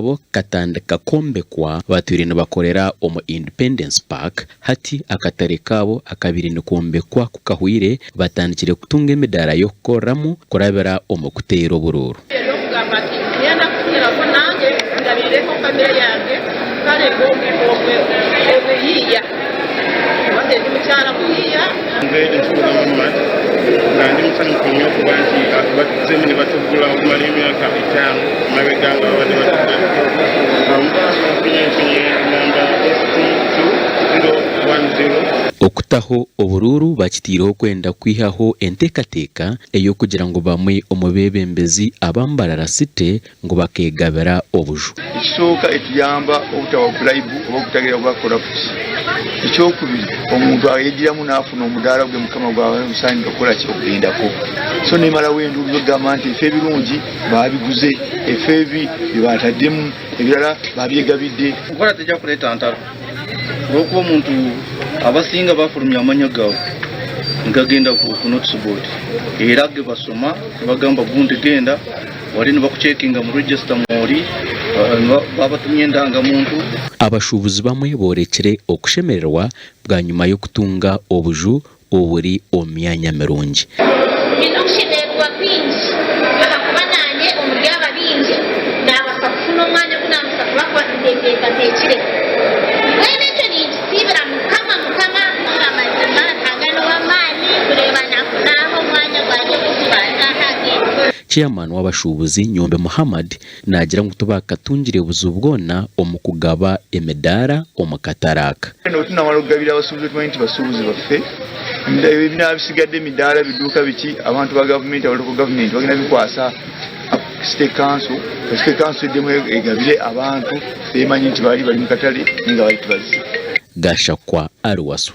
kaabo katandika kwombekwa batwire nibakorera omu Independence Park, hati akatare kaabo akabaire nikwombekwa kukahwire batandikire kutunga emidaara y'okukoreramu kurabira omu kuteera oburuuru. Ery'okugamba nti, Niinyenda kufunyiraho nangye ngabiireho famire yangye kare obuyiiya kuba ndi mukyara muyiiya. Nze Nsubuga Muhammad nga ndi musanyufu nnyo okuba nti batuzzemu ne batugula okumala emyaka etano emabega nga babadde batuggadde. Nfunye nfunye namba ST2010. Okutaho oburuuru bakiteireho kwenda kwihaho enteekateeka ey'okugira ngu bamwe omu beebembezi aba Mbarara City ngu bakeegabira obuju. Ekisooka etuyamba obutawa bribe oba obutagira kuba corrupt. Ekyokubiri omuntu ayegiramu nafuna omudaara gwe mukama gwaba amusaanire kukora ki okugendako. So nemaraho enduuru zokugamba nti efe ebirungi babiguze, efe ebi byebatademu ebirala babyegabidde. Enkora teija kureeta ntaro ahabw'okuba omuntu abasinga bafurumya amanya gaabo nigagenda ku notice board era ge basoma nibagamba gundi genda bariyo nibakucekinga mu register mwori babatumya endanga-muntu. Abashuubuzi bamwe boorekire okushemererwa bwanyima y'okutunga obuju oburi omu myanya mirungi. Nyine okushemererwa kwingi ahakuba naanye omuri aba baingi naabaasa kufuna omwanya ogu naabaasa kuba nteekateekire. Mbwenu ekyo ninkisiibira Mukama. Mukama amazima Ruhanga n'ow'amaani kureeba naaha omwanya gwangye gw'okubanza aha ge. Chairman w'abashuubuzi Nyombe Muhammad naagira ngu tibakatungire buzibu bwona omu kugaba emidaara omu katare aka. N'obu tunamara kugabira abasuubuzi otumanyi nti basuubuzi baffe, ebinaba bisigadde emidaara, ebiduuka biki, abantu ba gavumenti aba local government bagenda bikwasa city council, city council eddemu egabire abantu bemanyi nti bari bari mukatare ninga bari tibazize. Gashakwa Aliwaso.